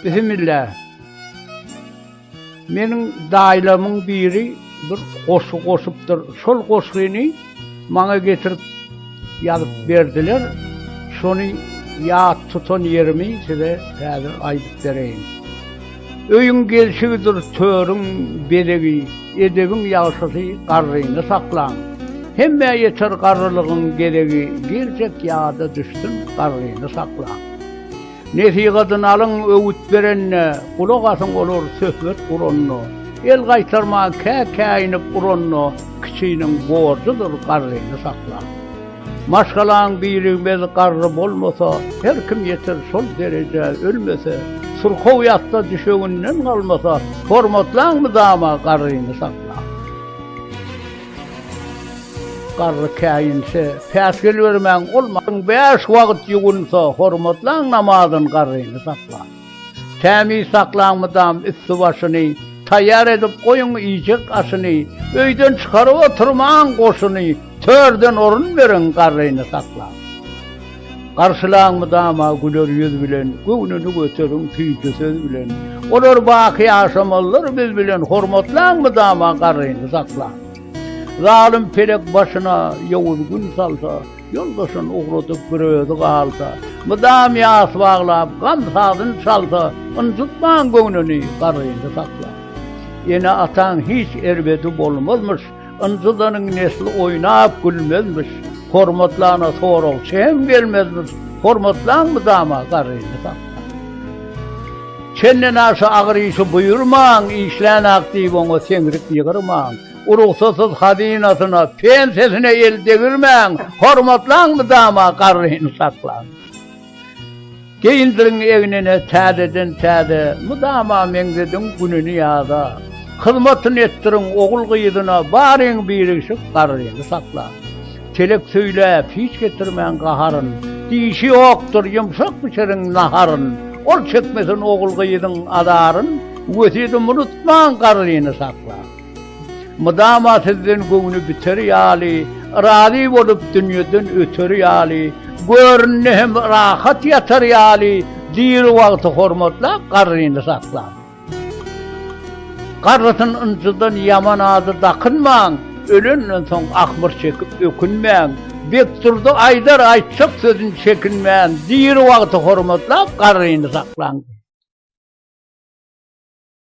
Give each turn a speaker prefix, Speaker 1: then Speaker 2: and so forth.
Speaker 1: Bismillah. Meniň daýylarymyň biri bir goşgy goşupdyr. Şol goşgyny maňa getirip ýazyp berdiler. Şony ýat tutan ýerimi size häzir aýdyp bereýin. Öýüň gelşigidir törüň bezegi, Edebiň ýagşysy garryny saklaň. Hemmä ýeter garrylygyň gezegi, Girjek ýada düşsün garryny saklaň. Nesihatyny alyň öwüt berende, Gulak asyň olar söhbet guranda. El gaýtarman kä käýinip uranda, Kiçiniň borjudyr garryny saklaň. Maşgalaň birigmez garry bolmasa, Her kim ýeter şol derejä ölmese, Surkow ýatsa düşeginden galmasa, Hormatlaň mydama garryny saklaň. Garry käýinse, päsgel bermäň, ol bäş wagt ýuwunsa, Hormatlaň namazyn garryny saklaň. Tämiz saklaň mydam üsti-başyny, Taýýar edip goýuň iýjek aşyny, Öýden çykaryp oturmaň goşuny, Törden orun beriň garryny saklaň. Garşylaň mydama güler ýüz bilen, Göwnüni göteriň süýji söz bilen. Olar baky ýaşamalydyr biz bilen, Hormatlaň mydama garryny saklaň. Zalym pelek başyna ýowuz gün salsa, Ýoldaşyn ugradyp bir özi galsa, Mydam ýas baglap, gam sazyn çalsa, Ynjytmaň göwnüni, garryny saklaň. Ene-ataň hiç erbedi bolmazmyş, Ynjydanyň nesli oýnap gülmezmiş, Hormatlana soragçy hem gelmezmiş, Hormatlaň mydama garryny saklaň. Çendenaşa agyr işi buýurmaň, Işlänak diýip oňa seňrik ýygyrmaň. Urugsasyz hazynasyna, pensesine el degirmäň, Hormatlaň mydama garryny saklaň. Geýindiriň egnine täzeden täze, Mydama meňzediň gününi ýaza. Hyzmatyny etdiriň ogul-gyzyna, Baryň birigşik garryny saklaň. Telek söýläp, hiç getirmäň gaharyn, Dişi ýokdur, ýumşak bişiriň naharyn. Ol çekmesin ogul-gyzyň azaryn, Wesýetim unutmaň garryny saklaň. Mydama sizden göwni biter ýaly, Razy bolup dünýeden öter ýaly, Göründe hem rahat ýatar ýaly, Diri wagty hormatlap garryny saklaň. Garrysyn ynjydan ýaman ady dakynmaň, Ölenden soň ahmyr çekip ökünmäň. Bekdurdy aýdar aýtjak sözün çekinmän, Diri wagty hormatlap garryny saklaň.